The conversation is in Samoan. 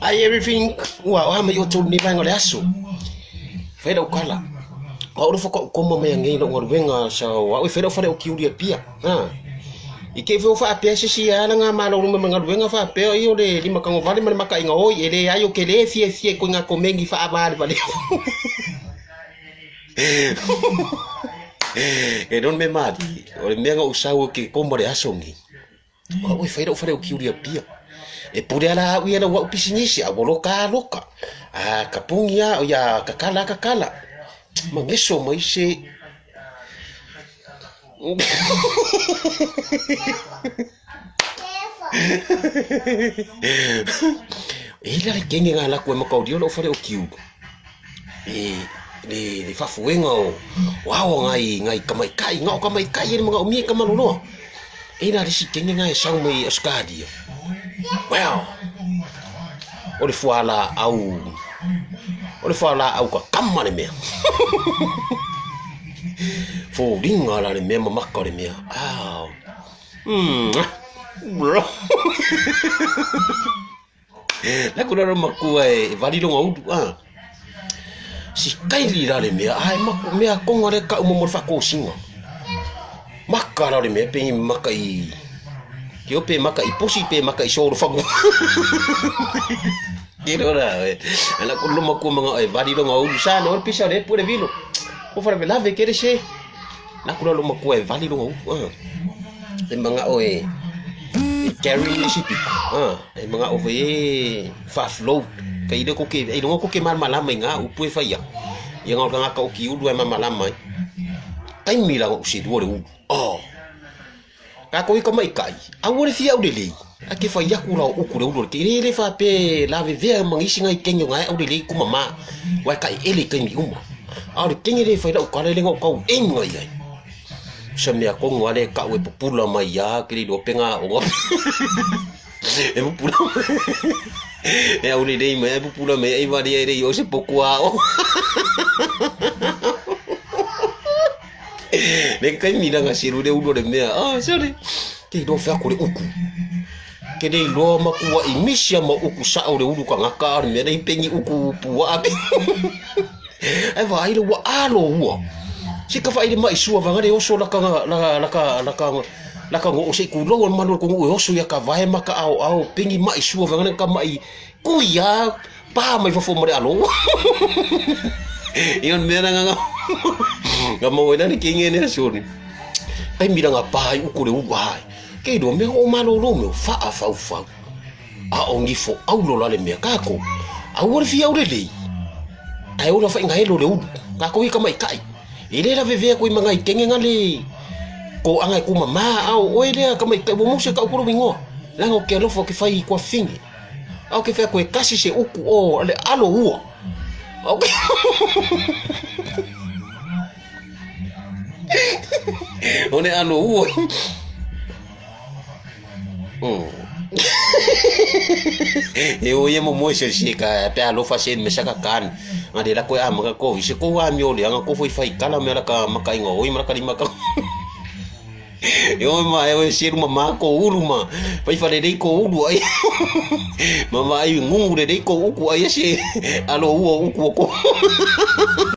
Ai everything ua oa mai outou lenei vaega o le aso. Fai lau kala. O au le faatoa ou koma mai anei i lou galuega sa o au e fai lau fale o Kiuli Apia. Ha. I te i foi o faapea se isi ala nga malolo mai ma galuega faapea i o le limatagovale ma le makaiga oi e leai ou te le fiafia i koiga komeni faavalevalea. E non me mali, o le mea na ou sau ou te koma le aso nei. O au e fai lau fale o Kiuli Apia. E pule ala au ia lau au pisinisi, a ua loka a loka. A ka puni a, o ia kakala a kakala. Mageso mai se E la le kenge nga laku e makaulia o lau fale o Kiuli. E le faafoega o ao ngai ngai tamaitai, na o tamaitai e le manaomia i tamaloloa. E la le isi kenge na e sau mai Ausetalia. Well, o le fualaau, o le fualaau kakama le mea. Foliga la le mea ma maka o le mea. Ah. La ku lalo makua e vali longa ulu a. Si kaili la le mea ai maku mea konga le ka umo mo le faakosiga. Maka la le mea pe maka i ke o pe maka i posi pe maka i solo fangu. Ke rora e. Ana ku lo makua manga e vali longa ulu sa no pisa le pure vilo. O fara velave ke le se. Na kula lo makua e vali longa ulu a. E manga o e e carry le isi piko a. E manga o foi e fa float. Ka ile ko ke e longa ko ke malamalama i ngā upu e whai a. Ia ngā kangaka o ki ulu e malamalama ai. Taimi la o se lua le ulu. Oh. Kākou i ka maikaʻi, ʻaʻole fia ʻaulelei, a ke fai aku la o uku le ulu o le ke le faapea lavevea ma nisi ngai kenge o ngai ʻaulelei ku mama wa e kaʻeʻele i kaimi uma. ʻAʻole kenge le fai lau kala le ngau kau emi ngai ai. Sa mea kongo ale kaʻu e pupula mai ia ke le iloa pe ngā onga. E pupula mai. E ʻaulelei mai e pupula mai ai wale ai le i o se poku a o. Le kaimi langa siru le ulu o le mea. Ah, sorry. Ke iloa fea ko le uku. Ke le iloa makua i misia ma uku sao le ulu kangaka a le mea nei pengi uku puaa pe. Ai vaai le ua alo ua. Se ka whaire mai sua vanga le oso laka laka laka laka laka ngo se ku lo malu ko ngu oso ia ka vae maka ao ao pengi mai sua vanga ka mai kuia pa mai fafo ma le alo. Ia mea na nganga. Nga mo ina ni kingi ni asuni. Ai mira nga pa ai uku le ulu ai. Ke iloa mea o malolo mea faa fau fau. A o ngifo aulo la le mea kako. Aua le fia aule lei. Ai ola whai nga elo le ulu. Kako i ka mai kai. E le la vevea koe ma ngai kenge nga le ko anga e kuma ma ao oe lea ka mai kai wo mose ka ukuro wingoa. Langa o ke alofa o ke whai i kua finge. Ao ke whea koe kasi se uku o le alo ua. Ao ke O le alo ua. E o ia mo moe se se ka pe alofa se me saka kan. Nga le la koe a maka ko se ko wa mi o le anga ko foi fai kala me la ka maka inga oi maka lima ka. E oe ma e oe selu ma ma ko ulu ma fai fale lei ko ulu ai ma ma ai ngungu le lei ko uku ai se alo ua uku o ko.